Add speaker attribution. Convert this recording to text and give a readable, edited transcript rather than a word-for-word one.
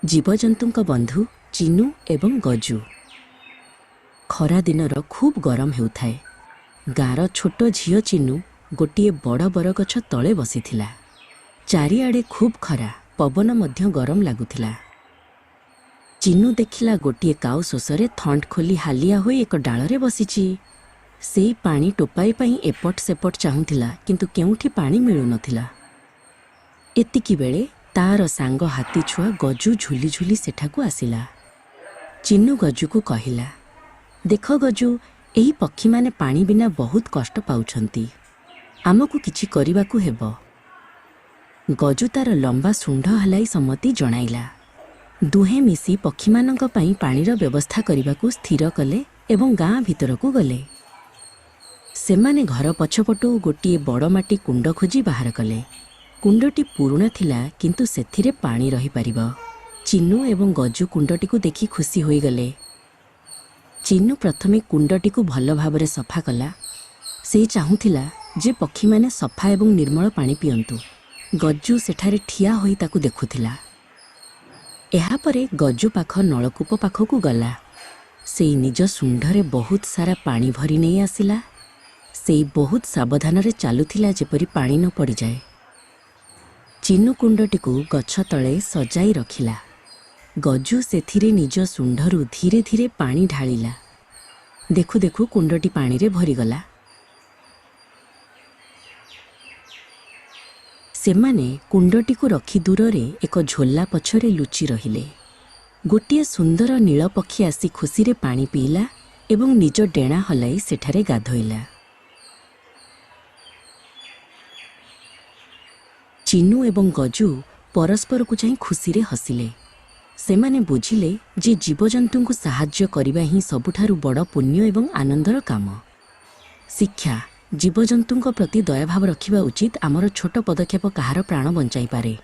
Speaker 1: ଜୀବଜନ୍ତୁଙ୍କ ବନ୍ଧୁ ଚିନୁ ଏବଂ ଗଜୁ। ଖରାଦିନର ଖୁବ୍ ଗରମ ହେଉଥାଏ। ଗାଁର ଛୋଟ ଝିଅ ଚିନୁ ଗୋଟିଏ ବଡ଼ ବରଗଛ ତଳେ ବସିଥିଲା। ଚାରିଆଡ଼େ ଖୁବ୍ ଖରା, ପବନ ମଧ୍ୟ ଗରମ ଲାଗୁଥିଲା। ଚିନୁ ଦେଖିଲା ଗୋଟିଏ କାଉ ଶୋଷରେ ଥଣ୍ଟ ଖୋଲି ହାଲିଆ ହୋଇ ଏକ ଡାଳରେ ବସିଛି। ସେଇ ପାଣି ଟୋପାଏ ପାଇଁ ଏପଟ ସେପଟ ଚାହୁଁଥିଲା, କିନ୍ତୁ କେଉଁଠି ପାଣି ମିଳୁନଥିଲା। ଏତିକି ବେଳେ ତାର ସାଙ୍ଗ ହାତୀ ଛୁଆ ଗଜୁ ଝୁଲି ଝୁଲି ସେଠାକୁ ଆସିଲା। ଚିନୁ ଗଜୁକୁ କହିଲା, ଦେଖ ଗଜୁ, ଏହି ପକ୍ଷୀମାନେ ପାଣି ବିନା ବହୁତ କଷ୍ଟ ପାଉଛନ୍ତି। ଆମକୁ କିଛି କରିବାକୁ ହେବ। ଗଜୁ ତାର ଲମ୍ବା ଶୁଣ୍ଢ ହଲାଇ ସମ୍ମତି ଜଣାଇଲା। ଦୁହେଁ ମିଶି ପକ୍ଷୀମାନଙ୍କ ପାଇଁ ପାଣିର ବ୍ୟବସ୍ଥା କରିବାକୁ ସ୍ଥିର କଲେ ଏବଂ ଗାଁ ଭିତରକୁ ଗଲେ। ସେମାନେ ଘର ପଛପଟୁ ଗୋଟିଏ ବଡ଼ ମାଟି କୁଣ୍ଡ ଖୋଜି ବାହାର କଲେ। କୁଣ୍ଡଟି ପୁରୁଣା ଥିଲା, କିନ୍ତୁ ସେଥିରେ ପାଣି ରହିପାରିବ। ଚିନୁ ଏବଂ ଗଜୁ କୁଣ୍ଡଟିକୁ ଦେଖି ଖୁସି ହୋଇଗଲେ। ଚିନୁ ପ୍ରଥମେ କୁଣ୍ଡଟିକୁ ଭଲ ଭାବରେ ସଫା କଲା। ସେ ଚାହୁଁଥିଲା ଯେ ପକ୍ଷୀମାନେ ସଫା ଏବଂ ନିର୍ମଳ ପାଣି ପିଅନ୍ତୁ। ଗଜୁ ସେଠାରେ ଠିଆ ହୋଇ ତାକୁ ଦେଖୁଥିଲା। ଏହାପରେ ଗଜୁ ପାଖ ନଳକୂପ ପାଖକୁ ଗଲା। ସେଇ ନିଜ ଶୁଣ୍ଢରେ ବହୁତ ସାରା ପାଣି ଭରି ନେଇ ଆସିଲା। ସେଇ ବହୁତ ସାବଧାନରେ ଚାଲୁଥିଲା, ଯେପରି ପାଣି ନ ପଡ଼ିଯାଏ। ଚିନୁ କୁଣ୍ଡଟିକୁ ଗଛ ତଳେ ସଜାଇ ରଖିଲା। ଗଜୁ ସେଥିରେ ନିଜ ଶୁଣ୍ଢରୁ ଧୀରେ ଧୀରେ ପାଣି ଢାଳିଲା। ଦେଖୁ ଦେଖୁ କୁଣ୍ଡଟି ପାଣିରେ ଭରିଗଲା। ସେମାନେ କୁଣ୍ଡଟିକୁ ରଖି ଦୂରରେ ଏକ ଝୋଲା ପଛରେ ଲୁଚି ରହିଲେ। ଗୋଟିଏ ସୁନ୍ଦର ନୀଳ ପକ୍ଷୀ ଆସି ଖୁସିରେ ପାଣି ପିଇଲା ଏବଂ ନିଜ ଡେଣା ହଲାଇ ସେଠାରେ ଗାଧୋଇଲା। ଚିନୁ ଏବଂ ଗଜୁ ପରସ୍ପରକୁ ଚାହିଁ ଖୁସିରେ ହସିଲେ। ସେମାନେ ବୁଝିଲେ ଯେ ଜୀବଜନ୍ତୁଙ୍କୁ ସାହାଯ୍ୟ କରିବା ହିଁ ସବୁଠାରୁ ବଡ଼ ପୁଣ୍ୟ ଏବଂ ଆନନ୍ଦର କାମ। ଶିକ୍ଷା: ଜୀବଜନ୍ତୁଙ୍କ ପ୍ରତି ଦୟାଭାବ ରଖିବା ଉଚିତ। ଆମର ଛୋଟ ପଦକ୍ଷେପ କାହାର ପ୍ରାଣ ବଞ୍ଚାଇପାରେ।